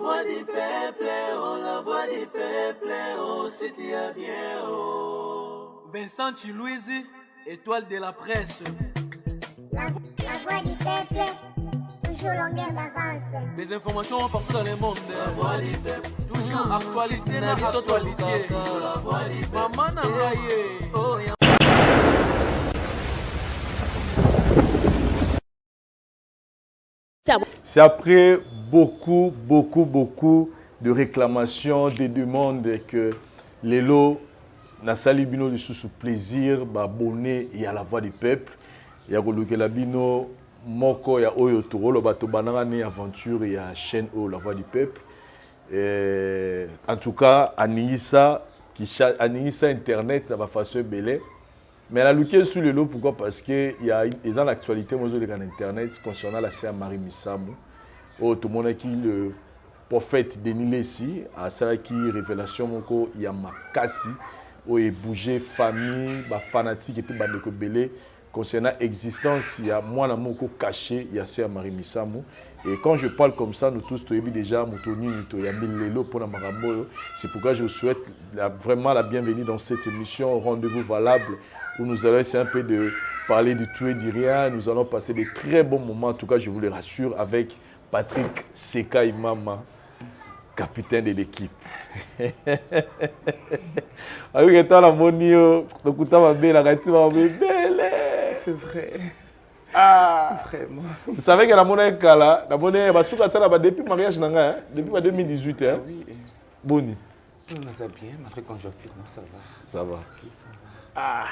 voix du peuple, oh la voix du peuple, oh si tu as bien, oh. Vincent Chiluizi, étoile de la presse. La voix du peuple, toujours longueur d'avance. Les informations partout dans le monde. La voix du peuple, Toujours actualité na actualité. toujours la voix du peuple. Maman na ngai ye. Oh, C'est après beaucoup, beaucoup, beaucoup de réclamations, de demandes que lelo nasali bino lisusu plaisir baabonnés ya La Voix du Peuple ya kolukela bino moko ya oyo tokoloba tobandaka ni aventure ya chaîne oyo La Voix du Peuple. En tout cas, aningisa kisha, aningisa internet na bafaçon ebele. Mais naluki esu lelo, pourquoi? Parce que ya eza na actualité mozoleka na internet concernant la sœur Marie Misamu, oyo tomonaki le prophète Denis Lessi asalaki révélation moko ya makasi oyo ebouge famille, bafanatique et puis bandeko ebele concernant existence ya mwana moko caché ya sœur Marie Misamu. Et quand je parle comme ça, nous tous toyebi déjà moto nini toyambi lelo mpona makambo oyo. C'est pourquoi je vous souhaite vraiment la bienvenue dans cette émission Rendez-vous valable, où nous allons essayer un peu de parler du tout et du rien. Nous allons passer de très bons moments, en tout cas je vous le rassure, avec Patrick Sekai Mama, capitaine de l'équipe. Ayoki ata namoni yo lokuta babelaka nti makambo ebele. C'est vrai. Ah. Vraiment. Vous savez que namoni kala, namoni basuka ata na ba depuis mariage na ngai, hein, depuis ba 2018, hein. Oui. Boni? Non, ça bien, malgré conjoncture, non, ça va. Ça va. Oui, ça va.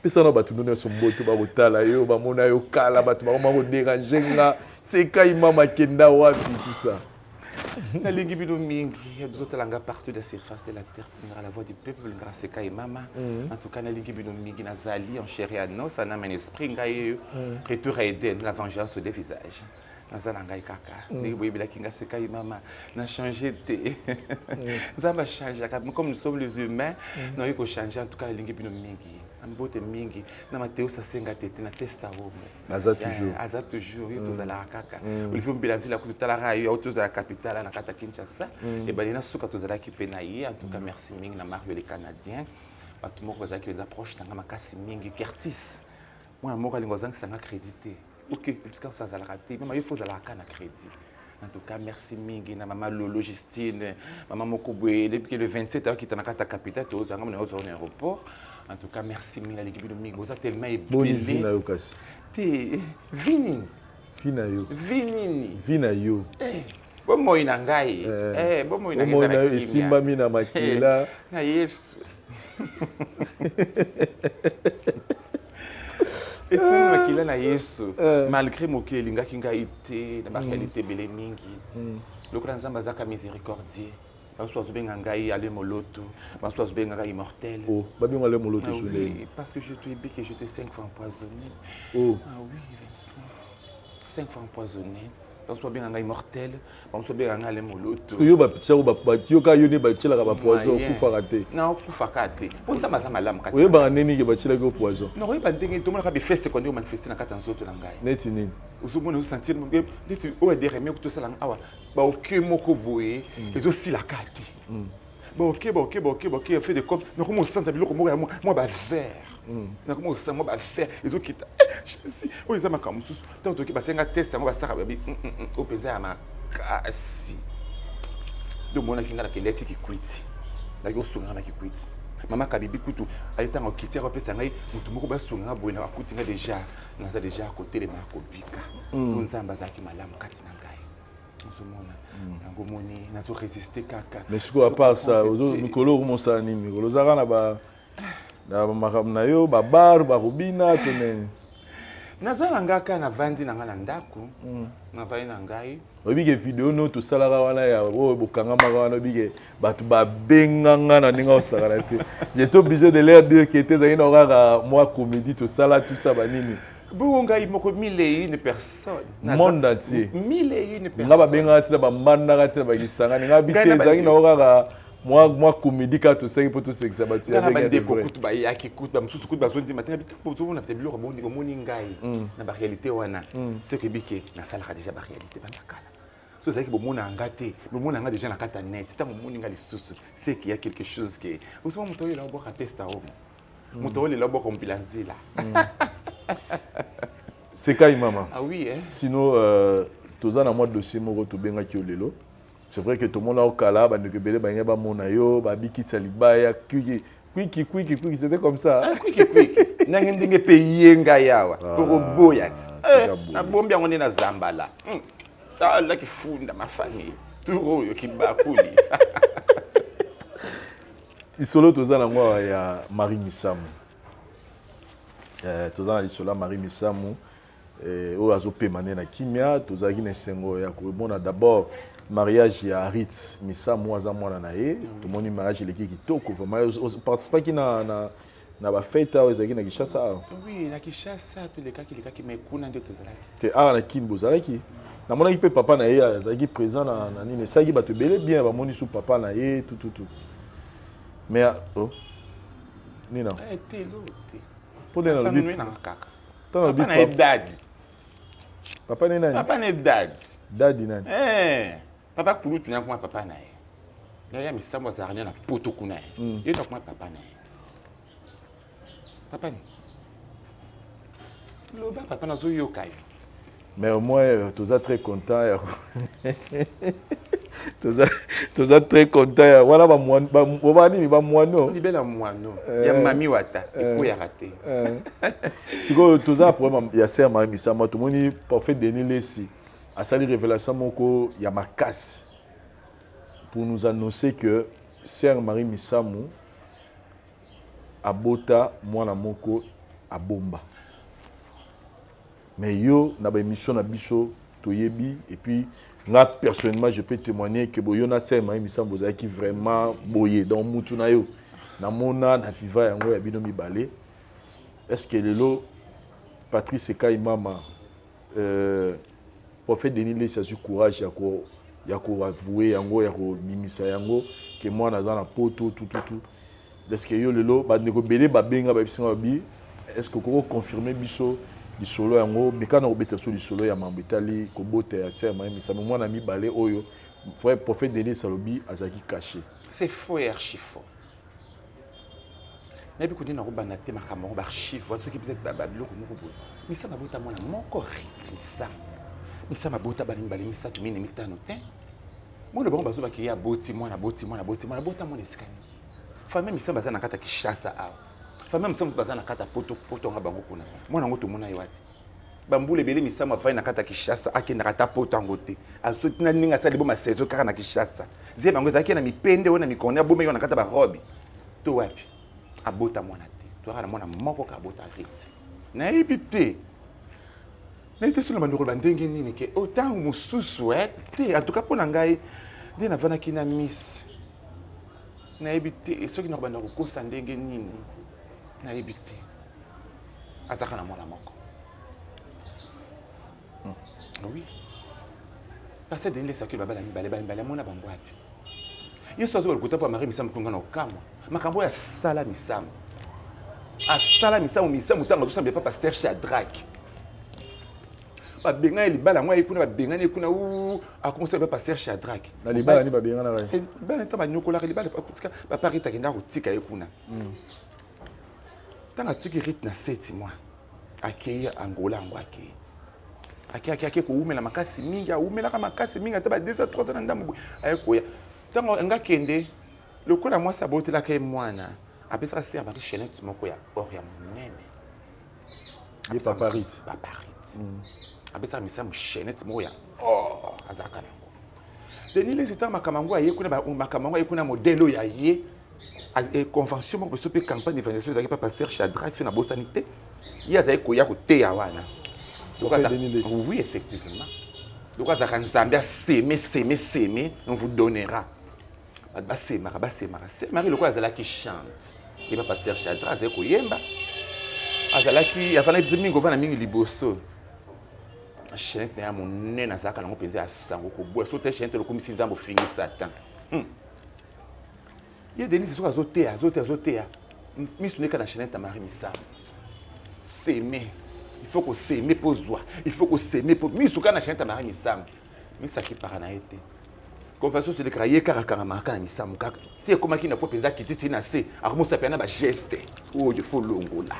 Pesa na bato nyonso mbote bakotala yo, bamona yo kala, bato bakoma kodéranger nga: Sekai Mama kenda wapi, tout ça. Nalingi bino mingi bozotala partout de la surface de la terre, bolingaka La Voix du Peuple, bolingaka Seka et Mama. En tout cas, nalingi bino mingi. Nazali en chair et en os, en âme en esprit. Ngai oyo, retour à Eden, la vengeance des visages. Naza na ngai kaka ndenge boyebelaki nga Seka et Mama, na change te. Nzambe achangeaka, comme nous sommes les humains, nayoki kochange. En tout cas, nalingi bino mingi, mbote mingi na Mateus asenga te te na testa omo. Aza toujours. Aza toujours ye, tozalaka kaka. Olivier Mbila nzila kutu talaka yo, tozala capitale na kati ya Kinshasa, ebandi na suka tozalaki mpe na ye. En tout cas, merci mingi na Mario le Canadien. Bato moko bazalaki mpenza proche na nga makasi mingi. Kertis, mwana moko alingo azangisanga crédit te. Ok, bisika so azalaka te, mama yo fo ozalaka na crédit. En tout cas, merci mingi na mama Lolo Justine, mama moko boye. Depuis le 27 akita na kati ya capitale, tozanga mona ozala na aéroport. En tout cas, merci mingi, nalingi bino mingi, boza tellement Boni vie na ebele. yo kasi? Te, vie nini? Vie na yo. Vie nini? Vie na yo. Eh, bomoi na ngai. Eh, bomoi na ngai Bomoi eza na yo na kimia. Esimbami na makila. Na Yesu, esimbi makila na Yesu. Malgré mokili elingaki ngai te na baréalité ebele mingi, lokola Nzambe azaka miséricordier, bamosusu bazobenga ngai Ale Moloto, bamosusu bazobenga ngai immortel. Oh, babenga Ale Moloto? Ah Soleil. oui, parce que je te dis que j'étais cinq fois empoisonné. Oh. Ah oui, Vincent. Cinq fois empoisonné. Bamosusu babenga ngai immortel, bamosusu babenga ngai Ale Moloto. Yo batiaka, yoka, yo nde batielaka bapoison? Moyen. Okufaka te? Na okufaka te, mpo Nzambe aza malamu kati. Oyebaka ndenge nini ke batielaki yo poison? Nakoyeba ndenge tomonaka baeffet secondaire manifeste na kati ya nzoto na ngai. Neti nini? Ozomona, ozosentir neti oyo adereme tosalanga awa, baoke moko boye ezosilaka te, baoke baoke baoke baoke fait de comme nakoma osanza biloko moko ya mwa bavert, nakoma osala mwa bavert ezokita. Jésus, oyo eza makambo mosusu. Ntango toki basenga test yango, basaka babi oyo mpenza ya makasi. Nde omonaki ngai nakende ti Kikwiti, naki osunganga na Kikwiti. Mama Kabibi kutu aye ntango akiti, akopesa ngai motu moko basunganga boye, na bakuti ngai déjà, naza déjà kotelema ya kobika, mpo Nzambe azalaki malamu kati na ngai. Ozomona yango, omoni nazo résister kaka. Mais sikoyo, à part ça, mikolo okomosala nini? Mikolo ozalaka na ba na makambo na yo, babar, bakobina to nini? Naza na ngai kaka, navandi na ngai na ndako, navandi na ngai. Oyebi ke video no tosalaka wana ya oyo bokangamaka wana, oyebi ke bato babenganga na ndenge osakana te. J'étais obligé de leur dire ke te, ezalaki na kaka mwa comédie tosala, tout ça, banini. Bongo ngai moko, mille et une personnes. Monde entier. Mille et une personnes. Nga babengaka ntina bambandaka ntina bakisangani nga bi te, ezalaki nango kaka mwa comédie kaka tosalaki mpo tosekisa bato. Ya bandeko kutu bayaki kutu, bamosusu kutu bazondima te. Ozomona te biloko bomoni ngai na baréalité wana, soki ebike nasalaka déjà baréalité banda kala. So ozalaki bomona nga te, bomona nga déjà na kati ya net. Ntango omoni nga lisusu, c'est qu'il y a quelque chose que osoma. Moto oyo obwaka testa omo, moto oyo lelo obwaka mpila nzila. Sekai mama. Ah oui, eh? Sinon toza na mwa dossier moko tobengaki yo lelo. C'est vrai que tomona okala, bandeko ebele balingi bamona yo, babikitisa libaya kwiki kwiki kwiki kwiki, c'était comme ça. Ah, kwiki kwiki, ndenge ndenge mpe ye ngai awa okoboya ti. Tika boye. Nabombi yango nde na zambala. Tala kifunda mafamille tour oyo kibakuli. Lisolo toza nango awa ya Marie Misamu. Toza na lisolo ya Marie Misamu oyo azopema nde na kimia. Tozalaki na esengo ya komona d'abord mariage ya Rit Misamu, aza mwana na ye. Tomoni mariage eleki kitoko vraiment. Participaki na bafete awa ezalaki na Kinshasa awa? Oui, na Kinshasa tolekaki lekaki, mais kuna nde tozalaki. Te, awa na Kini bozalaki. Namonaki mpe papa na ye azalaki présent na nini, esalaki bato ebele bien, bamoni su papa na ye tututu. Mais oh, nina? Eh, te lo te. Mpo nde nalobi nalobi nanga kaka. Ntango nalobi papa na ye dadi. Papa ne nani? Papa na ye dadi. Dadi nani? Eh, papa kulutu na kuma papa na ye yaya Misambo azalaka nde na poto kuna ye. Ye na kuma papa na ye, papa ni loba papa nazoyoka yo. Mais au moins toza très content ya toza très content ya wana banini, bamwano. Libela mwano ya mami wata ekweyaka te. Sikoyo toza na problème ya sœur Marie Misamu. Tomoni prophète Denis Lesi asali révélation moko ya makasi pour nous annoncer que sœur Marie Misamu abota mwana moko abomba. Mais yo na baémission na biso toyebi, et puis nga personnellement je peux témoigner que boyo na sœur Marie Misamu bozalaki vraiment boye, donc mutu na yo namona na viva yango ya bino mibale. Est ce que lelo Patrice Ekai mama, prophète Denis Lesi azwi courage ya koavouer yango, ya kobimisa yango ke mwana aza na poto tututu, est ce que yo lelo, bandeko ebele babenga, bayebisinga babi, est ce que okoki confirmer biso lisolo yango? Meka na kobeta biso lisolo ya mambo etali kobota ya sœur Marie Misamu, mwana mibale oyo frère prophète Denis alobi azalaki caché. C'est faux et archi faux. Nayebi kondenge nakobanda te makambo yango, baarchive wana soki peut-être babiloko moko boye. Misama abota mwana moko, Rit Misama. Misama abota bana mibale, misato, mine, mitano te. Mwana bango bazobaki ye aboti mwana, aboti mwana, aboti mwana, abota mwana esika nini? Famille Misama baza na kati ya Kinshasa awa, famille Misama baza na kati ya poto poto nga bango kuna. Mwana yango tomona ye wapi? Bambula ebele Misama avandi na kati ya Kinshasa, akendaka ata poto yango te. Asoki na ndenge asali bo masaison kaka na Kinshasa. Zemi yango ezalaki na mipende oyo na mikone, abomeki na kati ya barobe to wapi? Abota mwana te, toyaka na mwana moko ka abota Rit. Nayebi te, nayebi te soki na bandeko bandenge nini ke o ntango mosusu te. En tout cas mpo na ngai nde navandaki na miss, nayebi te soki nakobanda kokosa ndenge nini, nayebi te. Azalaka na mwana moko, oui. Pasteur Denis Lesaki babala mibale, bala mibale, amona bango wapi? Yesu azoba lokuta mpo Marie Misamu kunga na okamwa makambo oyo asala Misamu, asala Misamu. Misamu ntango azosambela pa pasteur Shadrack, babengani libala yango, aye kuna, babengani ye kuna, akomosala pa pasteur Shadrack. Na libala ni babenganaka ye? Libala ntango banyokolaka libala, papa Rite akendaka kotika ye kuna. Ntango atiki Rite na 7 mois, akei Angola yango, akei ake ake ake kowumela makasi mingi, awumelaka makasi mingi ata ba 2 ans, 3 ans na ndambo boye. Aye koya ntango nga kende lokola mwasi abotelaka ye mwana, apesaka sœur Marie chaînette moko ya or ya monene. Ye papa Rit? Papa Rit apesaka Misamu chaînette moko ya or, azalaka nango. Denis Lesi ntango makambo yango aye kuna, makambo yango aye kuna, modèle oyo aye convention moko biso mpe campagne d'évangélisation ezalaki pa pasteur Shadrack, so nabosani te, ye azalaki koya koteya wana. Oui, effectivement, lokola azalaka Nzambe, aseme seme seme, on vous donnera. Bato basemaka, basemaka, semaki lokola azalaki chante ye pa pasteur Shadrack, azalaki koyemba, azalaki afandaki mingi, kovanda mingi liboso. Chaînette na ya monene azalaka nango mpenza ya sango koboya so te chaînette lokomisi Nzambe, ofingi Satan. Ye Denis soki azoteya, azoteya, azoteya, miso neka na chaînette ya Marie Misamu. Seme, il faut koseme mpo zwa, il faut koseme mpo miso kaka na chaînette ya Marie Misamu. Misa akipaka na ye te. Convention elekaka ye kaka akangamaka kaka na misamu kaka ti ekomaki na po mpenza akiti ti na se, akomosapela na bageste oyo fo longola,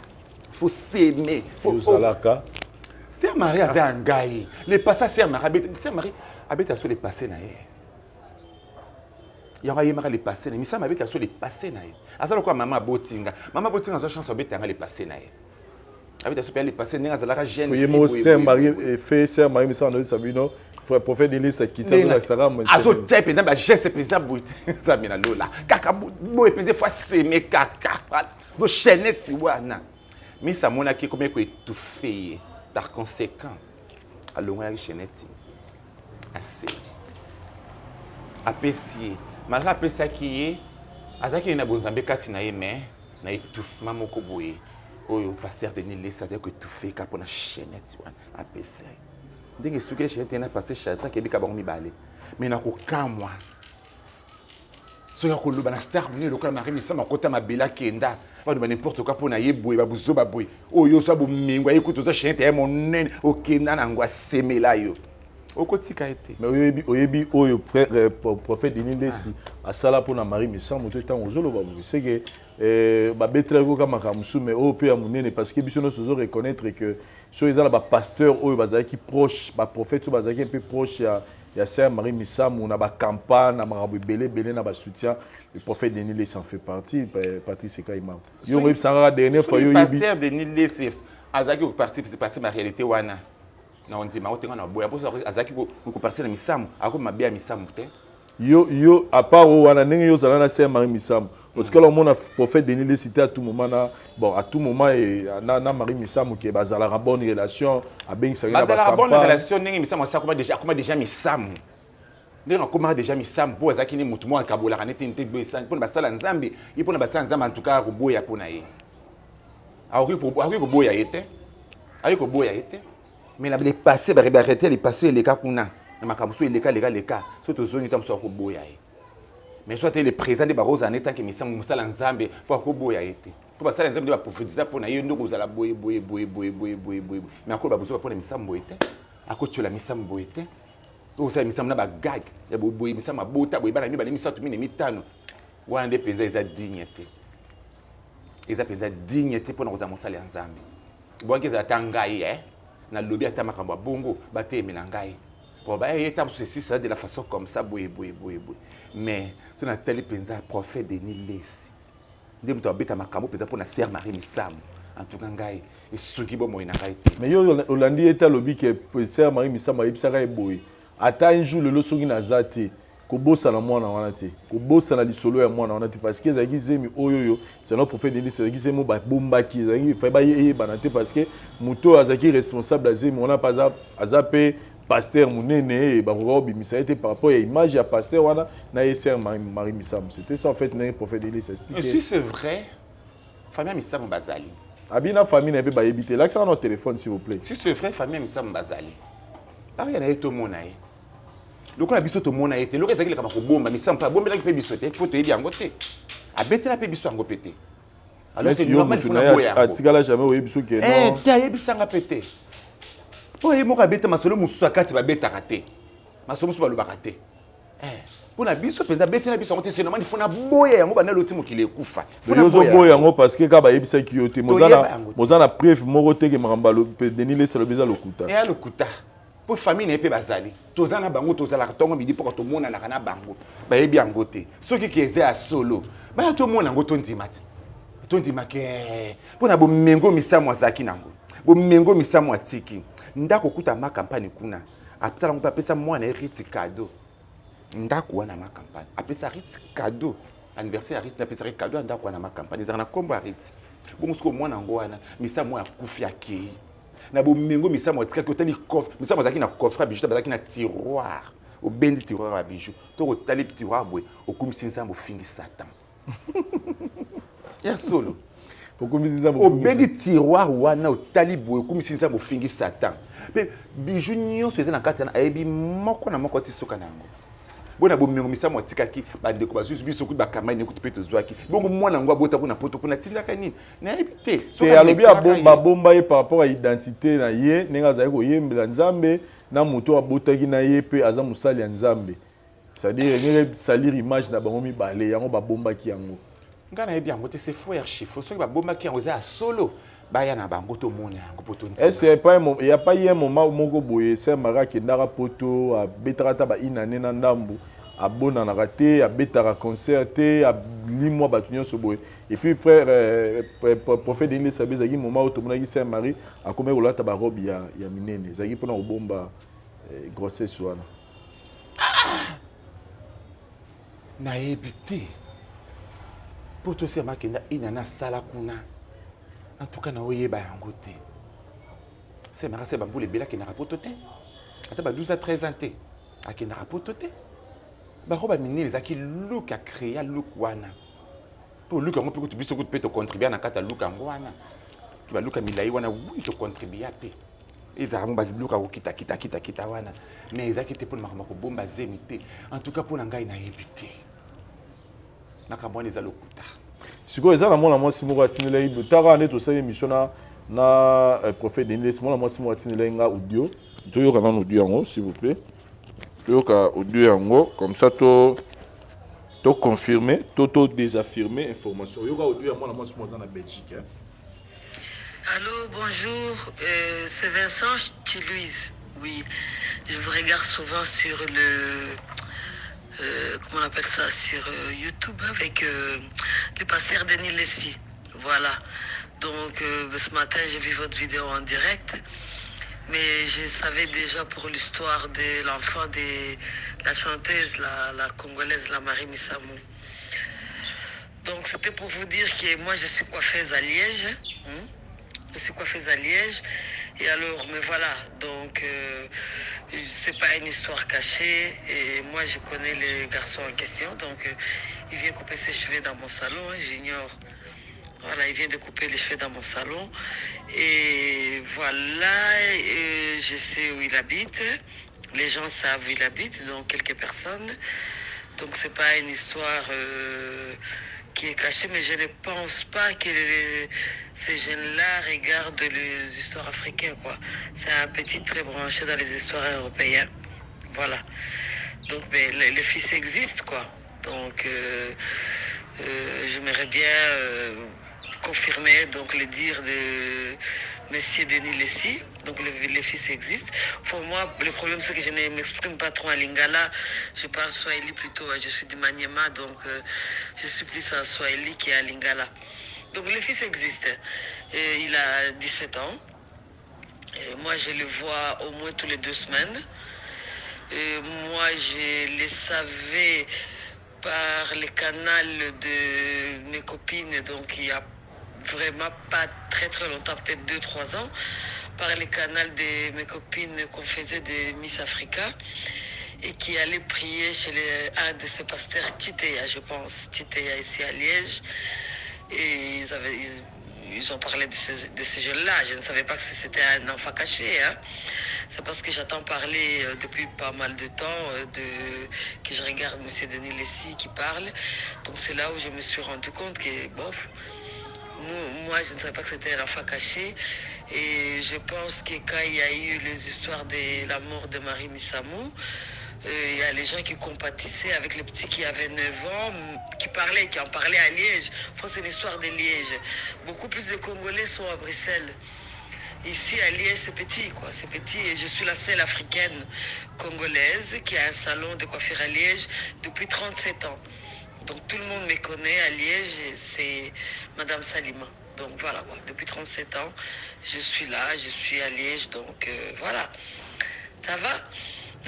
fo seme, fo ozalaka. Sœur Marie aza ya ngai. Le passé, Sœur Marie abeta, Sœur Marie abeta so le passé na ye. Yango ayembaka le passé na ye. Misama abeta so le passé na ye. Aza lokola mama abotinga. Mama abotinga azwa chance abeta yanga le passé na ye. Abeta so mpe le passé ndenge azalaka jeune. Ye mo Sœur Marie fait Sœur Marie misala na oyebisa bino frère prophète Denis akiti azolakisaka. Azotia mpenza bageste mpenza boye te. Nzambe na lola, kaka boye mpenza fo aseme kaka do chaînette wana. Misa amonaki ekomi koétouffe ye, par conséquent alongolaki chaînette, aseme, apesi ye. Malgré apesaki ye, azalaki na bonzambe kati na ye, mais na étouffement moko boye oyo pasteur Denis Lesi azalaki koétouffe kaka mpona chaînette wana apesi ye. Ndenge esukeli chaînette na pasteur Shadrack ebika bango mibale. Mais na kokamwa, soki akoloba na star monene lokola Marie Misamu, akota mabele, akenda baloba n'importe quoi mpo na ye boye, babuzoba boye oyo oza bomengo aye kutu oza chaînette ya monene, okenda nango, asemela yo, okotika ye te. Mais oyebi oyo frère prophète Denis Lesi asala mpona Marie Misamu te. Ntango ozoloba boye, c'est que babetelaki koka makambo mosusu, mais oyo mpe ya monene, parce que biso nyonso ozo reconnaître que soki eza na bapasteur oyo bazalaki proche, baprophète oyo bazalaki un peu proche ya sœur Marie Misamu na bacampagne, na makambo ebele ebele, na basoutien, le prophète Denis Lesi en fait partie. Patrice Ekaimam, yo oyebisanga kaka dernière fois yo oyebi. Pasteur Denis Lesi azalaki koparticipe parti na réalité wana na ondima otenga na boya mposo azalaki koparticipe na misamu, akomi mabe ya misamu te. Yo, à part oyo wana, ndenge yo ozala na sœur Marie Misamu, otikala omona prophète Denis Lesi te à tout moment na, bon, à tout moment na Marie Misamu ke bazalaka bonne relation, abengisaki na Bazalaka bonne bacampagne? relation ndenge misamu asi akoma déjà, akoma déjà misamu, ndenge akomaka déjà misamu, mpo azalaki ni motu moko akabolaka neti te boye mpona basala Nzambe ye, mpona basala Nzambe. En tout cas akoboya mpo na ye, akoki koboya ye te, akoki koboya ye te. Mais na le passé, barete le passé eleka kuna na makambo so eleka leka leka, so tozongi ta mosu akoboya ye. Mais soit le présent nde bakozala ne tanke misamu mosala Nzambe, mpo akoboya ye te, mpo basala Nzambe nde baprophétisa mpo na ye nde kozala boye boye boye boye boye boye boye. Mais akoloba bozoba mpo na misamu boye te, akotiola misamu boye te, osala misamu na bagage ya boye, misamu abota boye bana mibale, misato, mine, mitano wana nde mpenza eza digne te, eza mpenza digne te mpona kozala mosali ya Nzambe. Bwaki ezala ata ngai nalobi ata makambo ya bongo, batelemela ngai. Bon, baya ye ta mosusu esisa de la façon comme ça boye boye boye boye. Mais so natali mpenza prophète Denis Lesi nde moto abeta makambo mpenza mpona sœur Marie Misamu, en tout cas ngai esungi bomoi na ngai te. Mais yo olandi ye te, alobi ke sœur Marie Misamu ayebisaka ye boye: ata un jour lelo soki naza te, kobosana mwana wana te, kobosana lisolo ya mwana wana te, parce que ezalaki zemi oyo selon prophète Denis ezalaki zemi oyo babombaki, ezalaki fai bayebana te, parce que moto oyo azalaki responsable ya zemi wana mpe aza mpe pasteur monene, bakoka kobimisa ye te par rapport ya image ya pasteur wana na ye sœur Marie Misamu. C'était ça en fait ndenge prophète Denis expliqué. Si c'est vrai, famille ya misamu bazali. Abi na famille na ye mpe bayebi te. Lakisaka na téléphone, s'il vous plaît. Si c'est vrai, famille ya misamu bazali, baya na ye, tomona ye lokola biso tomona ye te. Lokola ezalaki lekama kobomba, misamu mpe abombelaki mpe biso te, mpo toyebi yango te, abetela mpe biso yango mpe te. Alors c'est normal, faut naboya yango. Atikala jamais oyebi soki non? Te, ayebisanga mpe te, mpo ye moko abeta masolo mosusu akati babetaka te, masolo mosusu balobaka te. Mpo na biso mpenza abetela biso yango te, c'est normal, faut naboya yango. Banda loti mokili ekufa. Yo ozoboya yango parce que kaka bayebisaki yo te, moza na preuve moko te ke makambo Denis Lesi alobi eza lokuta. Eya lokuta, mpo famille na ye mpe bazali, toza na bango, tozalaka ntongo, midi, mpoka tomonanaka na bango, bayebi yango te. Soki ke eza ya solo, baya tomona yango, tondima ti tondima ke mpo na bomengo misamu azalaki nango, bomengo misamu atiki ndako okuta ma campagne kuna, asala yango mpe apesa mwana ye Riti cadeau. Ndako wana ma campagne, apesa Riti cadeau, anniversaire ya Riti, apesaki cadeau ya ndako wana ma campagne, ezalaka na nkombo ya Riti. Bongo soki omwana yango wana misamu oyo akufi, akei na bomengo misamu atikaki, otali coffre, misamu azalaki na coffre ya bijou, bazalaki na tiroir, obendi tiroir ya bijou to otali tiroir boye, okumisi Nzambe, ofingi Satan ya solo. Okumisi Nzambe. Obendi tiroir wana, otali boye, okumisi Nzambe, ofingi Satan. Mpe bijou nyonso eza na kati wana, ayebi moko na moko ti suka na yango. Bona bomengo misamu atikaki, bandeko bazwi biso kuti bakamai kuti mpe tozwaki. Bongo mwana yango abota kuna poto kuna, atindaka nini, nayebi te. Te, alobi babomba ye par rapport à identité na ye, ndenge azali koyembela Nzambe. na moto oyo abotaki na ye mpe aza mosali ya Nzambe. C'est-à-dire engenge salir image na bango mibale, yango babombaki yango. Ngai nayebi yango te, c'est faux, archi faux. Soki babombaki yango, eza ya solo, baya na bango tomona yango mpo tondima. Est-ce pas il y a pas eu un moment moko boye Sœur Marie akendaka poto, abetaka ata ba une année na ndambu, abonanaka te, abetaka concert te, alimwa bato nyonso boye. Et puis frère prophète Denis Lessie ezalaki moment oyo tomonaki Sœur Marie akomaki kolata ba robe ya minene, ezalaki mpona kobomba grossesse wana. Ah! Nayebi te mpo tosema akenda ina nasala kuna, en tout cas naoyeba yango te. Semaka se bambula ebele akendaka poto te, ata ba 12 à 13 ans te akendaka poto te. Baroba minene ezalaki look, acréa look wana mpo look yango mpe kutu biso kutu mpe tocontribua na kati ya look yango wana, ki baluka milai wana, oui, tocontribua mpe. Ezalaka mo baziluka kokita kita kita kita wana, mais ezalaki te mpona makambo ya kobomba zemi te. En tout cas mpo na ngai nayebi te, makambo wana eza lokuta. Sikoyo eza na mwana mwasi moko atindelaki taka nde tosali émission na prophète Denis Lessie. Mwana mwasi moko atindelaki nga audio, toyoka nano audio yango, s'il vous plaît. Toyoka audio yango, comme ça to confirmer to désaffirmer information. Oyoka audio ya mwana mwasi moko aza na Belgique, hein? Allô, bonjour, c'est Vincent Chilouise. Oui, je vous regarde souvent sur le, comment on appelle ça, sur YouTube avec le pasteur Denis Lessie. Voilà. Donc ce matin, j'ai vu votre vidéo en direct, mais je savais déjà pour l'histoire de l'enfant de la chanteuse, la Congolaise, la Marie Misamu. Donc c'était pour vous dire que moi je suis coiffeuse à Liège. Hein? Je suis coiffeuse à Liège. Et alors, mais voilà, donc c'est pas une histoire cachée. Et moi je connais le garçon en question. Donc il vient couper ses cheveux dans mon salon, hein, j'ignore. Voilà, il vient de couper les cheveux dans mon salon. Et voilà, et je sais où il habite. Les gens savent où il habite, donc quelques personnes. Donc c'est pas une histoire qui est cachée, mais je ne pense pas que ces jeunes-là regardent les histoires africaines, quoi. C'est un petit très branché dans les histoires européennes. Voilà. Donc, mais le fils existe, quoi. Donc, j'aimerais bien confirmer donc les dires de Monsieur Denis Lessie. Donc le fils existe. Pour moi, le problème, c'est que je ne m'exprime pas trop en lingala. Je parle swahili plutôt. Je suis du Maniema, donc je suis plus en swahili qu'en lingala. Donc le fils existe. Et il a 17 ans. Et moi, je le vois au moins tous les 2 semaines. Et moi, je le savais par les canaux de mes copines, donc il y a vraiment pas très très longtemps, peut-être 2-3 ans, par les canaux de mes copines qu'on faisait de Miss Africa et qui allaient prier chez un de ces pasteurs, Chitea, je pense, Chitea ici à Liège. Et ils ont parlé de ce jeune-là. Je ne savais pas que c'était un enfant caché. Hein. C'est parce que j'attends parler depuis pas mal de temps que je regarde M. Denis Lessie qui parle. Donc c'est là où je me suis rendu compte que, bof, nous, moi je ne savais pas que c'était un enfant caché. Et je pense que quand il y a eu les histoires de la mort de Marie Misamu, il y a les gens qui compatissaient avec les petits qui avaient 9 ans, qui parlaient, qui en parlaient à Liège. Enfin, c'est l'histoire de Liège. Beaucoup plus de Congolais sont à Bruxelles. Ici, à Liège, c'est petit, quoi. C'est petit. Et je suis la seule africaine congolaise qui a un salon de coiffure à Liège depuis 37 ans. Donc, tout le monde me connaît à Liège, c'est Madame Salima. Donc, voilà, quoi. Depuis 37 ans, je suis là, je suis à Liège. Donc, voilà. Ça va?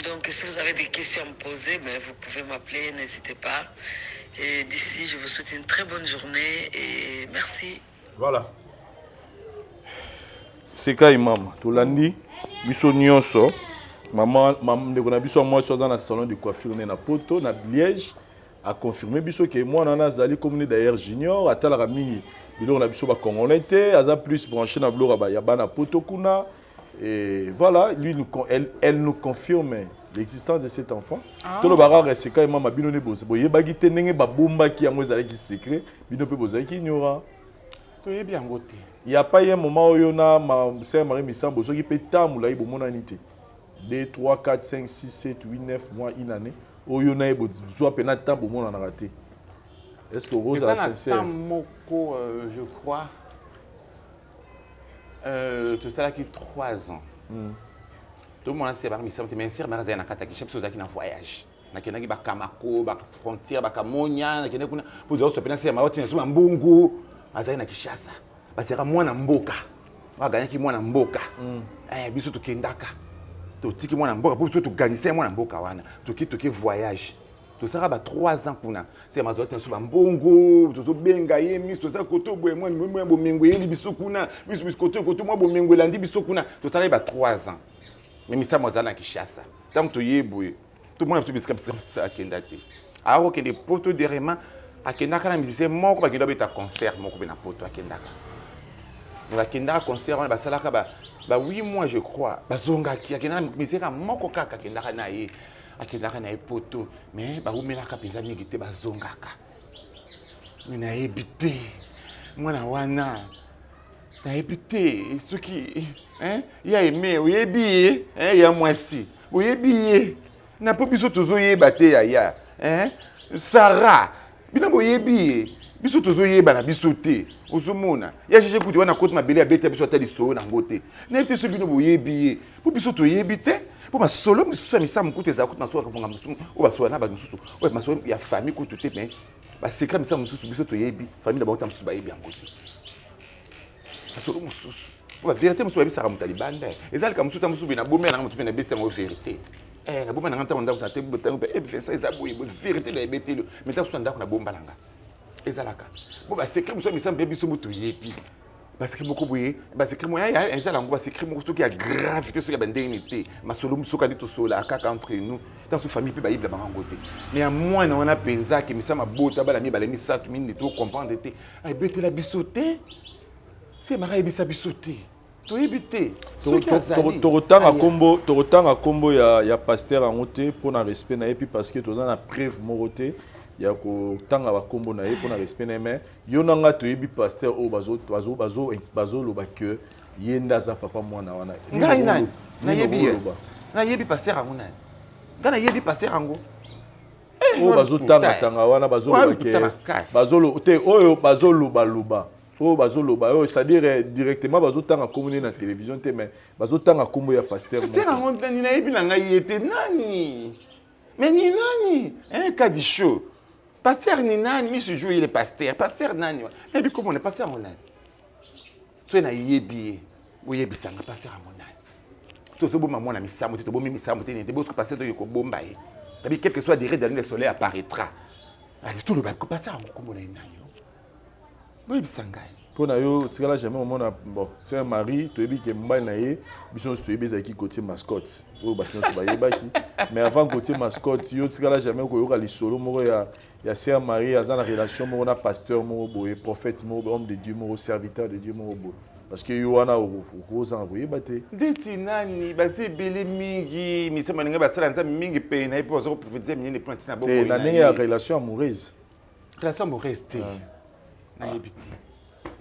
Donc, si vous avez des questions à me poser, vous pouvez m'appeler, n'hésitez pas. Et d'ici, je vous souhaite une très bonne journée et merci. Voilà. C'est quand maman. Tolandi, biso nyonso. Maman, maman, ndeko na biso mwasi aza na salon de coiffure na Poto, na Liège, a confirmé biso que mwana na azali comme d'ailleurs junior, atalaka mingi biloko na biso ba congolais te, aza plus branché na biloko ya bana Poto kuna. Et voilà, lui, nous, elle, elle nous confirme l'existence de cet enfant. Ah. Tout le bara reste quand même bino ne bosse. Boye bagi te ndenge ba bomba ki yango ezalaki secret, bino pe bozalaki ignorant. Toyebi yango te. Il y a pas un moment où na ma sœur Marie Misambo soki pe tamula ibo monani te. 2 3 4 5 6 7 8 9 mois, une année oyo na ye bozwa mpena temps bomonanaka te? Est ce que okozala sincère? Temps moko, je crois, tosalaki 3 ans. Tomona sœur Marie Misamu te, mais sœur Marie azali na kati ya Kinshasa. Biso ozalaki na voyage, nakendaki bakamako, bafrontière, bakamonia, nakendaki kuna mpo ozala mpena sœur Marie otina so bambongo. Azali na Kinshasa, bazalaka mwana mboka oyo aganyaki mwana mboka. Biso tokendaka, totiki mwana mboka mpo biso toganisa ye mwana mboka wana. Toki voyage, tosalaka ba 3 ans kuna. Sœur Marie azwaki biso bambongo, tozobenga ye miso, toza koto boye, mwa bomengo eyeli biso kuna, miso miso koto koto, mwa bomengo elandi biso kuna. Tosalaki ba 3 ans, mais Misamu azala na Kinshasa. Ntango toye boye, tomona biso bisika bisika akenda te. Akokende Poto derema, akendaka na musicien moko, bakenda babeta concert moko mpe na Poto. Akendaka, mais bakendaka concert wana, basalaka ba 8 mois, je crois, bazongaki. Akendaka musicien kaka moko kaka, akendaka na ye, akendaka na ye Poto, mais bawumelaka mpenza mingi te, bazongaka. Mais nayebi te mwana wana, nayebi te soki ya aime oyebi ye, ya mwasi oyebi ye na mpo biso tozoyeba te. Yaya Sara, bino boyebi ye, biso tozoyeba na biso te. Ozomona ya GG kuti wana koti mabele, abeti biso ata lisolo nango te. Nayebi te so bino boyebi ye, mpo biso toyebi te, mpo masolo misusu ya Misamu kutu ezala kutu masolo ya mosusu oyo basola na bato mosusu, oyo masolo ya famille kutu te, mais basecret Misamu mosusu biso toyebi, famille na bango ta mosusu bayebi yango te. Masolo mosusu po bavérité mosusu bayebisaka moto ya libanda, eza lika mosusu ta mosusu boye. Nabomi nanga motu mpe nabeti yango vérité. Nabomba nanga ntango ndako na te, ntango mpe Vincent eza boye boye, vérité na ebeteli, mais ntango mosusu na ndako nabomba nanga ezalaka bo basecret mosusu ya Misamu mpe biso mo toyebi basecret moko boye, basecret moko eza nango, basecret moko soki ya grave te, soki ya bandenge te, masolo mosusu kandi tosolaka kaka entre nous, ntango so famille mpe bayebela bango yango te. Mais ya mwana wana mpenza ke Misamu abota bana mibale, misato, minei, tocomprendre te, ayebetela biso te. Sœur Marie ayebisa biso te, toyebi te. Tokotanga kombo, tokotanga kombo ya pasteur yango te mpona respect na ye, puis parce que toza na preuve moko te ya kotanga bakombo na ye, mpona respect na ye. Mais yo na nga toyebi pasteur oyo bazoloba ke ye nde aza papa mwana wana. Ngai nani nayebi ye? Nayebi pasteur yango nani? Ngai nayebi pasteur yango? Oyo bazotangatanga wana, bazoloba ke te, oyo bazolobaloba, oyo bazoloba oyo, c'est-à-dire directement bazotanga kombo nde na télévision te, mais bazotanga kombo ya pasteur. Pasteur yango nani? Nayebi na ngai ye te. Nani? Mais ni nani un cas du show, pasteur ni nani? Misu jour il est pasteur, pasteur nani? Nayebi kombo na pasteur yango nani? Soki nayebi ye, oyebisanga pasteur yango nani. Tozoboma mwana Misamu te, tobomi Misamu te, nete bosoki pasteur toki kobomba ye tabi, quelque soit dire dans le soleil apparaîtra. Ale toloba pasteur yango kombo na ye nani? Boyebisa ngai. Mpo na yo, otikala jamais omona? Bon, sœur Marie, toyebi ke mobali na ye, biso nyonso toyebi, ezalaki Gautier Mascotte oyo bato nyonso bayebaki. Mais avant Gautier Mascotte, yo otikala jamais koyoka lisolo moko ya sœur Marie aza na relation moko na pasteur moko boye, prophète moko boye, homme de Dieu moko, serviteur de Dieu moko boye? Parce que yo wana okozanga koyeba te. Ndeti nani? Baza ebele mingi. Misemo ndenge basala Nzambe mingi mpe na ye mpe baza koprophétise minene mpo na ntina te na ndenge ya relation amoureuse. Relation amoureuse te, nayebi te.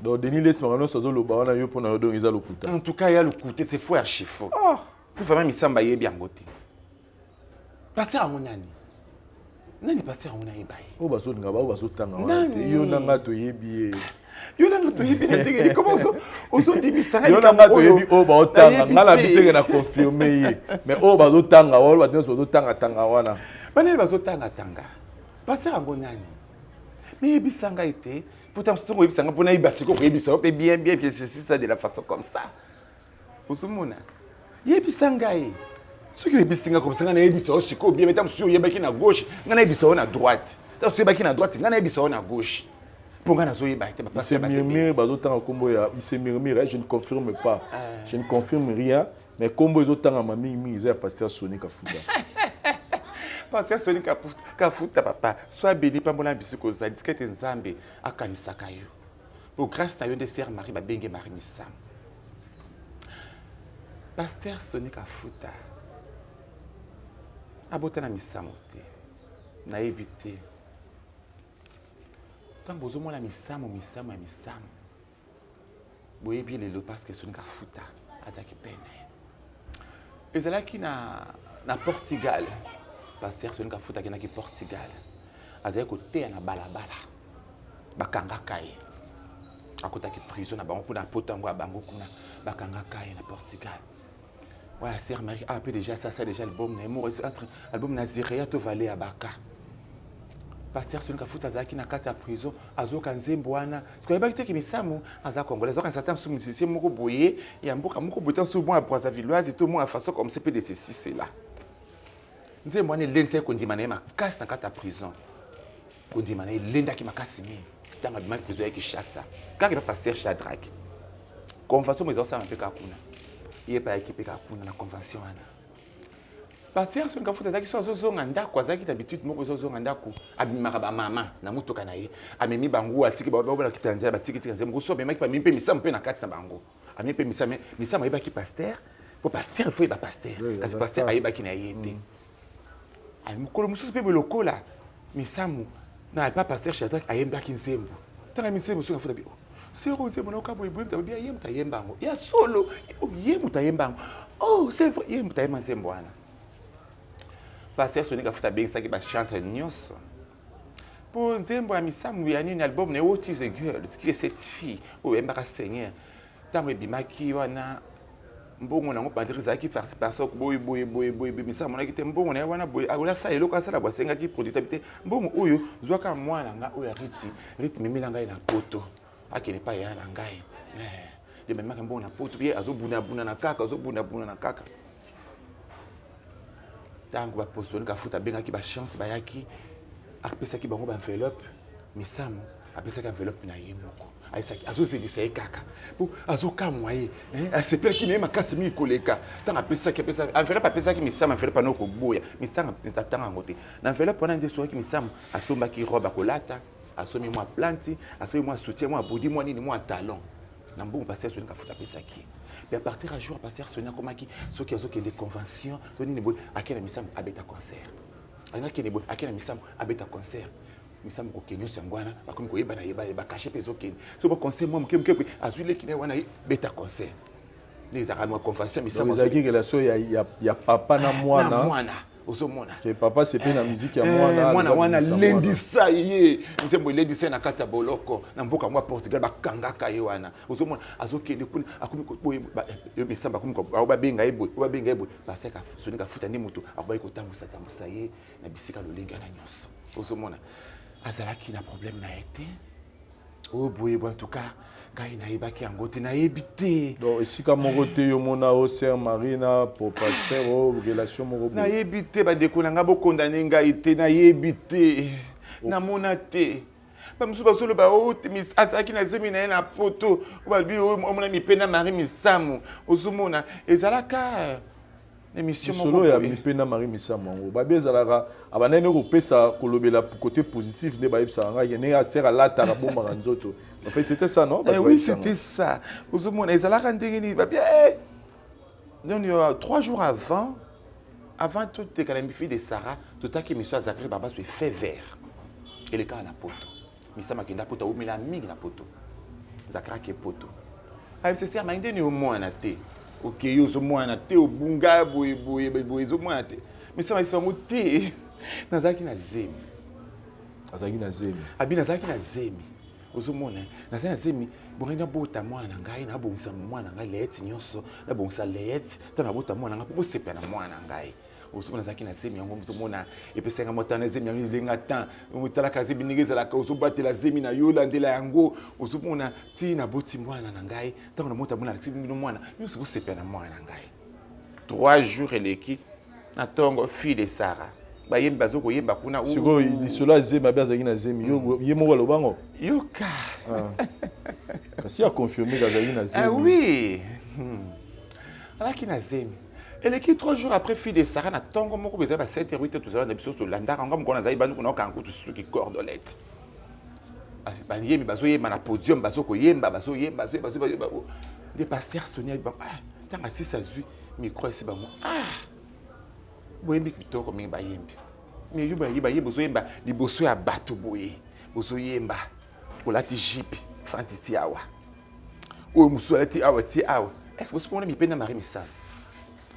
Donc Denis Lessie, makambo nyonso azoloba wana, yo mpo na yo donc eza lokuta? En tout cas ya lokuta, c'est faux, archi faux. Po vraiment Misamu ayebi yango te. Pasteur yango nani? Nani pasteur yango? Nayeba ye. Oyo bazolinga, bao bazotanga wana te, yo na nga toyebi ye. Yo nanga toyebi na ndenge koma ozondimisaka? Yo na nga toyebi oyo baotanga. Nga na bitenge na confirme ye, mais oyo bazotanga wana, bato nyonso bazotangatanga wana. Banani bazotangatanga? Pasteur yango nani? Meyebisa ngai te, pourtant soki oyebisa ngai mpona yeba sikoyo koyebisa yo mpe bien bien bien, c'est ça, de la façon comme ça ozomona. Yebisa ngai, soki oyebisi ngai komisa ngai, nayebisa yo sikoyo bien. Ntango mosusu oyebaki na gauche, ngai nayebisa yo na droite. Ntango mosusu oyebaki na droite, ngai nayebisa yo na gauche, mpo ngai nazoyeba te. Il se murmure, bazotanga kombo ya, il se murmure, je ne confirme pas, je ne confirme rien, mais kombo ezotangama mingimingi eza ya pasteur Soni Kafuta. Pasteur Soni Kafuta, papa, sois béni, pambola biso kozali. Tika ete Nzambe akanisaka yo, po grâce na yo nde sœur Marie babenge Marie Misamu. Pasteur Soni Kafuta abota na Misamu te, nayebi te. Ntango bozomona Misamu, Misamu ya Misamu boyebi lelo, parce que Soni Kafuta azalaki pene. Ezalaki na, na Portugal. Pasteur Sony Kafuta akendaki Portugal. Azalaki koteya na balabala. Bakangaka ye. Akotaki prison na bango kuna poto yango ya bango kuna. Bakangaka ye na Portugal. Ouais, sœur Marie a ah, déjà ça, ça déjà album na ye moko album na Zirea to vale ya baka. Pasteur Sony Kafuta azalaki na kati ya prison azoyoka nzembo wana sikoyo ayebaki te ke Misamu aza congolais azoyoka certain mosusu musicien moko boye ya mboka moko boye tanso mwa brazzavilloise to mwa façon comme ça pe de ceci cela nzembo wana elendisaki kondima na ye makasi na kati ya prison kondima na ye elendaki makasi mingi ntango abimaki prison ya Kinshasa kaka epa pasteur Shadrack convention mo ezosala mpe kaka kuna ye mpe ayaki mpe kaka kuna na convention wana Pasteur Sony Kafuta azalaki so azozonga ndako, azalaki na habitude moko ezozonga ndako, abimaka ba mama na motoka na ye, amemi bango atiki bango na kita nzela, batiki tika nzela, mosusu amemaki bamemi mpe misamu mpe na kati na bango, amemi mpe misamu, misamu ayebaki pasteur, po pasteur il faut yeba pasteur, kasi pasteur ayebaki na ye te. Mm. Mokolo mosusu mpe lokola misamu na epa pasteur Shadrach ayembaki nzembo, tanga nzembo soki afuta bi oh, sero nzembo nayoka boye boye moto ye moto ayemba yango ya solo ye moto ayemba yango oh c'est vrai ye moto ayemba nzembo wana pasteur Sony Kafuta abengisaki bachantre nyonso mpo nzembo ya misamu ya nini album na ye what is a girl qui est cette fille oyo ayembaka seigneur ntango ebimaki wana mbongo nango bandiri ezalaki farci parsoc boye boye boye boye bimisa amonaki te mbongo na ye wana boye akola asala eloko asala boye asengaki producteur te mbongo oyo zwaka mwana nga oyo ya riti riti memela ngai na poto akende epai ya na ngai eh, ye memaka mbongo na poto ye azobunabuna na kaka azobunabuna na kaka ntango bapostoli kafuta abengaki bachante bayaki apesaki bango baenveloppe misamu apesaki enveloppe na ye moko ayesaki azozelisa ye kaka po azokamwa ye eh, asepelaki na ye makasi mingi koleka ntango apesaki apesaki enveloppe apesaki misamu enveloppe wana okoboya misamu atanga yango te na enveloppe wana nde esungaki misamu asombaki robe akolata asombi mwa planti asombi mwa soutien mwa bodi mwa nini mwa talon na mbongo pasteur Sony Kafuta apesaki ye mais à partir ya jour pasteur Sony akomaki soki azokende convention to nini boye ake na misamu abeta concert alingi akende boye ake na misamu abeta concert misamu kokende nyonso yango wana bakomi koyebana yebana yeba kashe mpe ezokende so ba concert mwa moke moke boye azwi leki na ye wana ye beta concert nde ezalaka mwa convention misamu ezalaki relation ya, ya, ya papa na mwana na mwana ozomona ke papa sepe na miziki ya eh, mwana mwana wana lendisa ye nzembo elendisa ye na kati ya boloko na mboka yango ya portugal bakangaka ye wana ozomona azokende kuna akomi boye eh, misamba akomi babenga ye boye babenga ye boye paseka soninga afuta nde moto akobaki kotambusa tambusa ye na bisika lolenge wana nyonso ozomona azalaki na problème na ye te oyo boye bo en tout cas ngai nayebaki yango te nayebi te donc esika moko te yo mona o sœur marie na pasteur o relation moko nayebi te bandeko na ngai bokondane ngai te nayebi te oh. namona te bamosusu bazoloba o oh, azalaki na zemi na ye na poto balobi oh, omona mipe na marie misamu ozomona ezalaka émission moko ya mipe na Marie Misamu yango babi ezalaka abandaki nde kopesa kolobela côté positif nde bayebisaka ngai ndenge asere alataka abombaka nzoto en fait c'était ça non eh oui c'était ça ozomona ezalaka ndenge nini babi eh donc euh, trois jours avant avant toteka na fille de Sarah totaki émission ya Zakari Babasu fait vert elekaka na poto Misama akenda poto awumela mingi na poto. Zakara ke poto. Ayebisa sœur Marie ndeni omwana te. Okei ozomwana te obunga boye boye boye ezomwana te. Misama ayebisa bango te. Nazalaki na zemi. Azalaki na zemi. Abi nazalaki na zemi. Ozomona nazali na zemi bongai nabota mwana na ngai nabongisa mwana na ngai leyeti nyonso nabongisa leyeti ntango nabota mwana na ngai mpo bosepela na mwana na ngai. Ozomona azalaki na zemi yango ozomona epesaki nga mwa temps na zemi yango elenga temps otalaka zemi ndenge ezalaka ozobatela zemi na yo olandela yango ozomona ti naboti mwana na ngai ntango namota mwana alakisi bino mwana nyonso bosepela na mwana na ngai trois jours eleki na ntongo fille de Sarah bayembi bazo koyemba kuna sikoyo lisolo ya zemi abe azalaki na zemi ye moko alobango yoka ah. kasi aconfirme azalaki na zemi ah oui hmm. azalaki na zemi eleki 3 jours après fille de Sarah na ntongo moko ezali ba 7 h 8 h tozala na biso tolandaka nga mokolo nazali bandu kuna okanga kutu suki cordolette bayembi bazoyemba na podium bazokoyemba bazoyemba bazoyemba nde pasteur Sonia ah ntango asisi azwi micro esi bango ah boyembi kitoko mingi bayembi mais yo bayembi bayembi ozoyemba liboso ya bato boye ozoyemba olati jipe fanti ti awa oyo mosusu alati awa ti awa est ce que osi komona mipe na marie misala?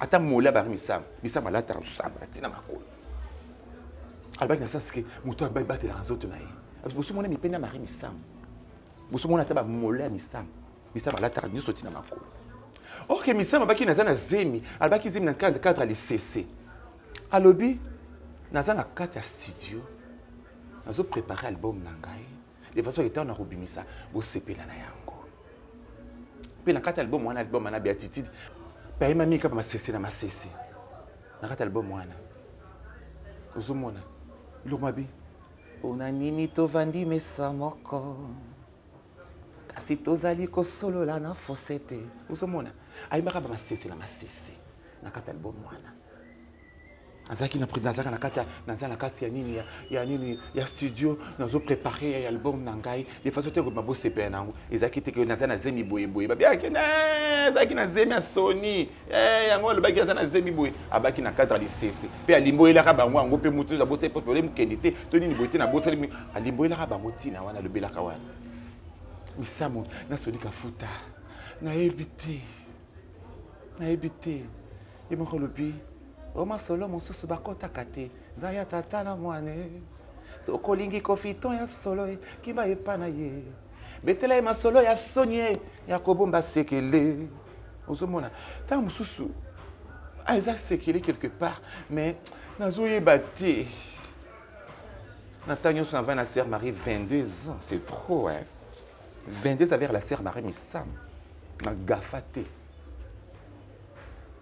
Ata mole ya Marie Misamu, Misamu alataka lusamba ntina makolo. Alobaki na sens ke moto abatelaka nzoto na ye. Bosomona mipende ya Marie Misamu. Bosomona ata bamole ya Misamu. Misamu alataka nyonso ntina makolo. Ok, Misamu abaki naza na zemi, alobaki zemi na cadre ya lisese. Alobi naza na kati ya studio, nazo préparer album na ngai. De façon que ntango nakobimisa bosepela na yango. Mpe na kati ya album wana, album wana Beatitude, mpe ayemami kaka masese na masese na kati ya album wana. Ozomona biloko mabe mpona nini tovandi mesa moko kasi tozali kosolola na fose te. Ozomona ayembaka bamasese na masese na kati ya album wana. Azalaki na nazalaka na kati naza na kati ya nini ya nini ya studio, nazo préparer ya album na ngai de façon te kobima bosepela na yango. Ezalaki te ke naza na zemi boye boye, babiaki ezalaki na zemi ya Sony yango alobaki aza na zemi boye, abaki na cadre ya lisese mpe alimboyelaka bango yango mpe motu abosali po tole mokende te to nini boye te na bosali alimboyelaka bango ntina wana alobelaka wana Misamu na Sony Kafuta. Nayebi te, nayebi te. Ye moko alobi o masolo mosusu bakotaka te, nza ya tata na mwane. Soki olingi kofiton ya solo e, kima epa na ye, betela ye masolo ya soni e, ya kobomba sekele. Ozomona ntango mosusu eza sekele quelque part, mais nazoyeba te. Na ntango nyonso navandi na sœur Marie 22 ans, c'est trop, hein? 22 avec la sœur Marie Misamu, na gafa te,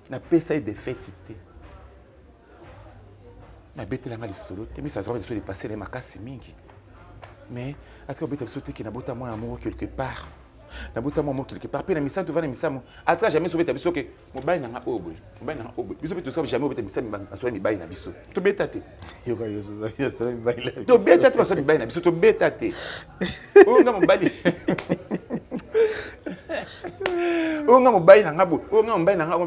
napesa ye defete te, nabetelanga lisolo te. Misa azwaka biso dépassé na ye makasi mingi, mais atika kobeta biso te ke nabota mwana moko quelque part, nabota mwana moko quelque part. Mpe na misala tovanda Misamu atika jamais obeta biso ke mobali na nga oyo boye, mobali na nga oyo boye. Biso mpe tosala jamais obeta misala masolo ya mibali na biso. Tobeta te, tobeta te masolo ya mibali na biso, tobeta te. Oyo nga mobali, oyo nga mobali na nga boye, oyo nga mobali na nga,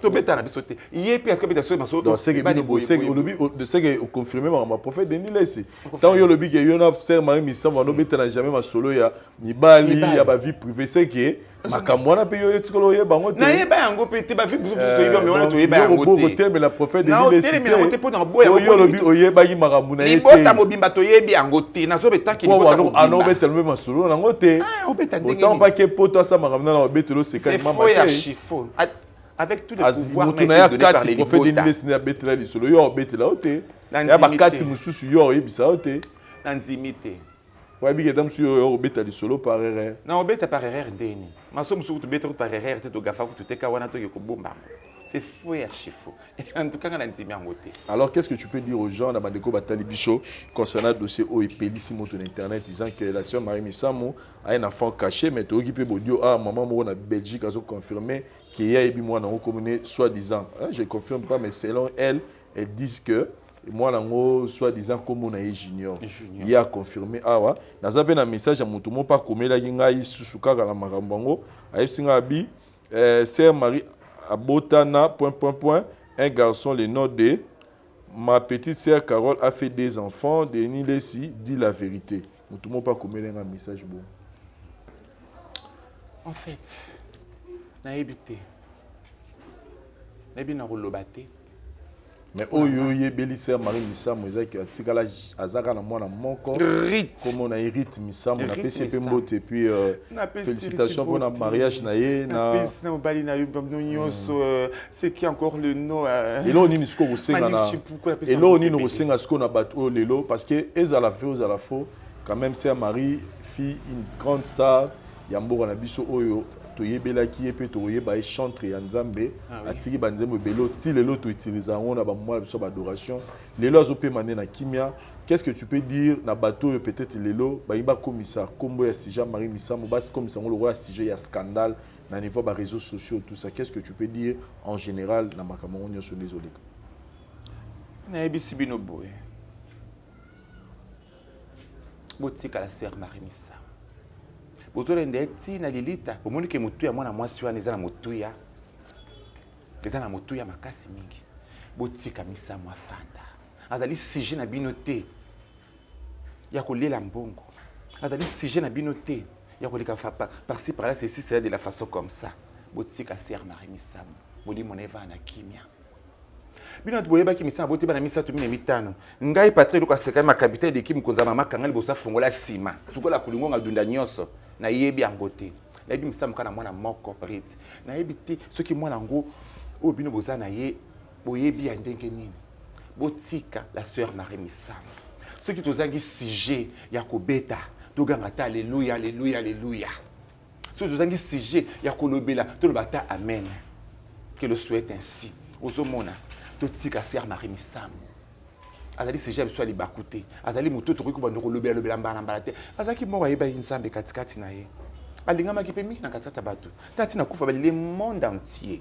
tobeta na biso te. Ye mpe atika beta biso masolo. Olobi seke oconfirme makambo ya prophète Denis Lessi. Ntango yo olobi ke yo na sœur Marie Misamu banobetana jamais masolo ya mibali, ya bavie privée, seke makambo wana mpe yo etikala oyeba yango te. Nayeba yango mpe te. Bavie biso toyeba, mais wana toyeba yango te. Kotemela prophète Denis Lessi te yango te mpo na boya. Yo olobi oyebaki makambo na ye te. Libota mobimba toyebi yango te. Nazobetaki libota mobimba. Anobetela mpe masolo nango te. Obeta ndenge autant pas ke poto asa makambo nana obetela osekani mama te. Avec tous les pouvoirs moto na ye kati, prophète Denis Lessi nde abetela lisolo, yo obetela yo te. Ya bakati mosusu yo oyebisa yo te. Nandimi te. Oyebi ke ta mosusu yo obeta lisolo par erreur. Na obeta par erreur ndeni maso mosusu tobeta kutu par erreur te, togafa kutu te ka wana toke kobomba yango. C'est faux et archi faux. En tout cas, nga nandimi yango te. Alors, qu'est-ce que tu peux dire aux gens na bandeko batali biso concernant dossier oyo epelisi moto na internet, disant que la sœur Marie Misamu a un enfant caché? Mais toyoki mpe bodio ah maman moko na Belgique azo confirmer ke ye ayebi mwana yango komone soi-disant, hein, je confirme pas, mais selon elle, elle disent que mwana yango soi-disant kombo na ye Junior. Ye aconfirme awa. Naza mpe na message ya moto moko mpe akomelaki ngai susu kaka na makambo yango. Ayebisi ngai abi sœur Marie abotana point point point un garçon, le nom de ma petite sœur Carole a fait deux enfants. Denis Lessi dit la vérité. Moto moko mpe akomeli ngai message bon. En fait, nayebi te, nayebi na koloba te. Mais oyo oyebeli sœur Marie Misamu ezaki atikala aza kaka na mwana moko. Rite. Kombo na ye Rite Misamu. Napesi ye mpe mbote et puis félicitations mpona mariage na ye na napesi na mobali na yo bino nyonso. C'est qui encore le nom? Eloko nini sikoyo kosenga na eloko nini kosenga sikoyo na bato oyo lelo? Parce que ezala vrai, ozala faux, quand même sœur Marie fille une grande star ya mboka na biso oyo toyebelaki ye mpe tokoyeba ye chantre ya Nzambe. Atiki banzembo ebele ti lelo toutilize yango na bamoma na biso ya baadoration. Lelo azopema nde na kimia. Qu'est-ce que tu peux dire na bato oyo peut-être lelo balingi bakomisa nkombo ya sujet Marie Misamu, bakomisa yango lokola sujet ya scandale na niveau ya baréseaux sociaux, tout ça? Qu'est-ce que tu peux dire en général na makambo yango nyonso nde ezoleka? Nayebisi bino boye: botikala sœur Marie Misamu, bozolenda ye ntina lilita. Bomoni ke motuya mwana mwasi wana eza na motuya, eza na motuya makasi mingi. Botika Misamu afanda. Azali sujet na bino te ya kolela mbongo, azali sujet na bino te ya koleka par-ci par-là, ceci, cela, de la façon comme ça. Botika sœur Marie Misamu. Molimo na evanda na kimia. Bino bato boyebaki misala boti bana misato mine mitano. Ngai Patrick Luka Sekai ma capitaine d'équipe mokonzi ya mama kanga liboso afungola nsima sukola kulingonga dunda nyonso nayebi yango te. Nayebi misala moka na mwana moko Rit. Nayebi te soki mwana yango oyo bino boza na ye boyebi ya ndenge nini. Botika la sœur Marie Misamu. Soki tozangi sujet ya kobeta toganga ata alleluia alleluia alleluia. Soki tozangi sujet ya kolobela toloba ata amen. Que le souhaite ainsi. Ozomona totika sœur Marie Misamu. Azali sujet ya biso ya libaku te. Azali moto tokoki kobanda kolobela lobela mbala na mbala te. Azalaki moko ayebaki Nzambe katikati na ye. Alingamaki mpe mingi na katikati ya bato. Tati na kufa baleli monde entier.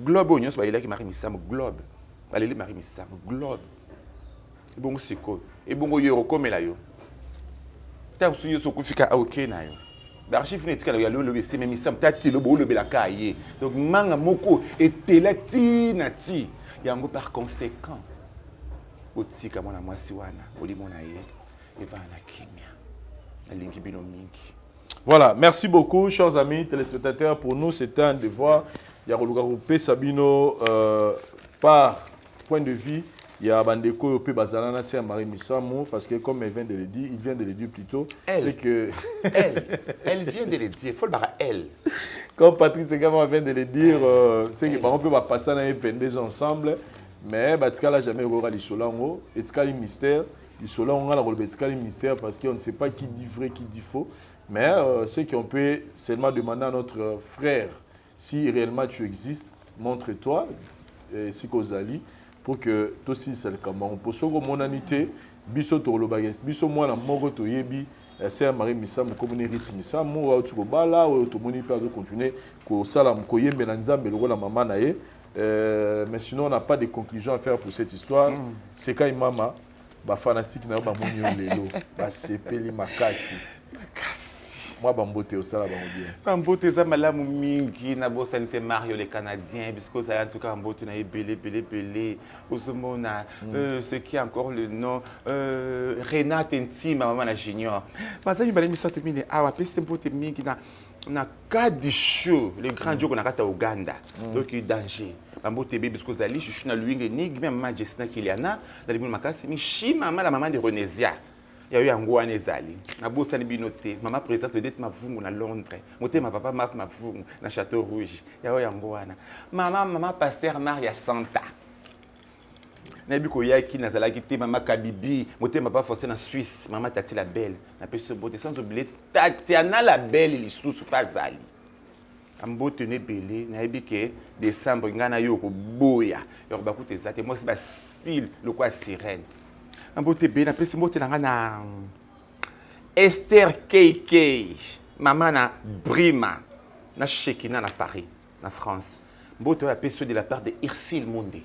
Globe oyo nyonso balelaki Marie Misamu, globe. Baleli Marie Misamu, globe. Ebongo sikoyo, ebongo yo okomela yo. Ntango mosusu yo okufi ka oke na yo. Ba-archive na etikala ya lolo eseme Misamu tati lobo olobelaka ye. Donc manga moko etela ti na ti. Yango par conséquent botika mwana mwasi wana molimo na ye evanda na kimia. Nalingi bino mingi. Voilà, merci beaucoup, chers amis téléspectateurs. Pour nous, c'est un devoir. Ya koluka kopesa bino par point de vue ya bandeko oyo pe bazala na sœur Marie Misamu, parce que comme elle vient de le dire, il vient de le dire plutôt, Elle. c'est que Elle, elle vient de le dire, faut le barrer, elle. Comme Patrick Segama vient de le dire, c'est que par exemple, on va passer dans les 22 ans ensemble, mais batikala jamais aura lisolo yango, etikali mystère. Lisolo yango na koloba etikali mystère parce qu'on ne sait pas qui dit vrai, qui dit faux. Mais ce qu'on peut seulement demander à notre frère, si réellement tu existes, montre-toi, si kozali, pour que tosilisa likambo yango. Po soki omonani te, biso tolobaka, biso mwana moko toyebi, sœur Marie Misamu, komoni Rit Misamu, oyo auti kobala, oyo tomoni mpe azocontinue kosala, koyembela Nzambe lokola mama na ye. Mais sinon, on n'a pas de conclusion à faire pour cette histoire. C'est quand mama, ba fanatique na yo bamoni yo lelo, basepeli makasi. Makasi. Moi, bambote osala bango bien. Bambote eza malamu mingi na bosani te Mario le Canadien, puisque ozali en tout cas bambote na ebele ebele ebele. Ozomona, ce qui est encore le nom, Renate Ntima, mama na Junior. Baza mibale misato mine awa, apesi mbote mingi na cas du show, le grand Djoko na kata Uganda. Donc danger. Bambote bebe puisque ozali chuchu na Luinge Nigme, mama Jessina Kiliana, na libumu makasi, Michi mama la maman de Renésia. Ya yo yango wana ezali. Nabosani bino te. Mama présidente Odette Mavungu na Londres. Motema papa Maf Mavungu na Château Rouge. Ya yo yango wana. Mama, mama pasteur Maria Santa. Nayebi koyaki nazalaki te mama Kabibi, motema papa Faustin na Suisse, mama Tati la belle. Napesi yo mbote sans oublier Tatiana la belle lisusu pa azali. Mbote ne ebele, nayebi ke décembre ngai na yo koboya. Ya kobakuta eza te, mwasi basile lokola sirène. Mbote ebele, napesi mbote na ngai na Esther KK, mama na Brima, na Shekina na Paris, na France. Mbote oyo apesi yo de la part de Ursule Monde.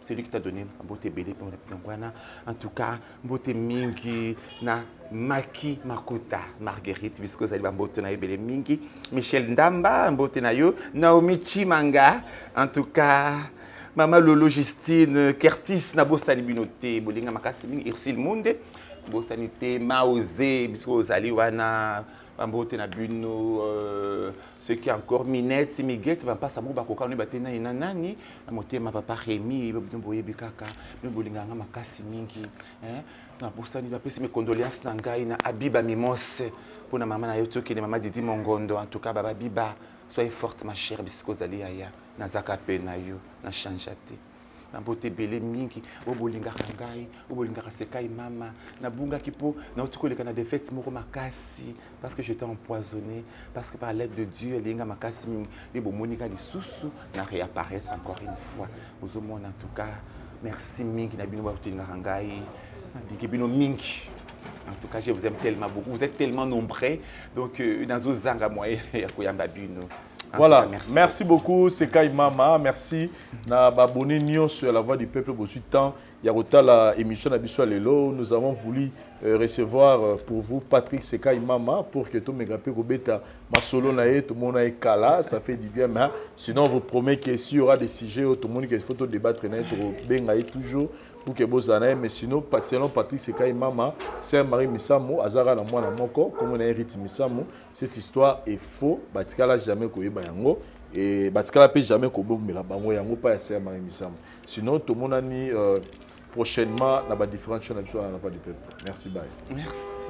C'est lui qui t'a donné mbote ebele mpo na bilongo wana. En tout cas, mbote mingi na Maki Makuta, Marguerite, puisque ozali ba mbote na ebele mingi. Michel Ndamba, mbote na yo. Naomi Chimanga, en tout cas, Mama Lolo Justine, Kertis na bosani bino te, bolinga makasi mingi, Ursule Munde, bosani te, Maoze, puisque ozali wana, ba mbote na bino, ceux qui encore Minette, Miguel, ba mpasa moko bakoka no bate nani na nani, na motema papa Rémi, bino boyebi kaka, bino bolinga nga makasi mingi, hein? Na bosani bapesi mes condoléances na ngai na Abiba Mimose pour na mama na yo tokende mama Didi Mongondo, en tout cas baba Biba, soyez forte ma chère, bisiko zali yaya, nazaka pe na yo, na changea te. Na mbote ebele mingi, oyo bolingaka ngai, oyo bolingaka Sekai mama, nabungaki po nauti koleka na défaite moko makasi parce que j'étais empoisonné, parce que par l'aide de Dieu elinga makasi mingi, nde bomonika lisusu na réapparaître encore une fois. Ozomona en tout cas, merci mingi na bino bolingaka ngai, nalingi bino mingi. En tout cas, je vous aime tellement beaucoup. Vous êtes tellement nombreux. Donc, nazo zanga moyen ya koyamba bino. En Voilà. tout cas, merci. Merci beaucoup, Sekai Mama. Merci. Na babone nyonso ya la voix du peuple bosui temps ya kotala émission na biso ya lelo. Nous avons voulu recevoir pour vous Patrick Sekai Mama pour que tomeka pe kobeta masolo na ye, tomona ye kala, ça fait du bien, mais sinon on vous promet que s'il y aura des sujets oyo tomoni qu'il faut débattre na ye, tokobenga ye toujours pour que bozala na ye. Mais sinon, selon Patrick Sekai Mama, sœur Marie Misamu azaka na mwana moko, comme na ye Rit Misamu, cette histoire est faux, batikala jamais koyeba yango. Et batikala mpe jamais kobombela bango yango pa ya sœur Marie Misamu. Sinon tomonani prochainement na ba différentes chaînes na biso na La Voix du Peuple. Merci, bye. Merci.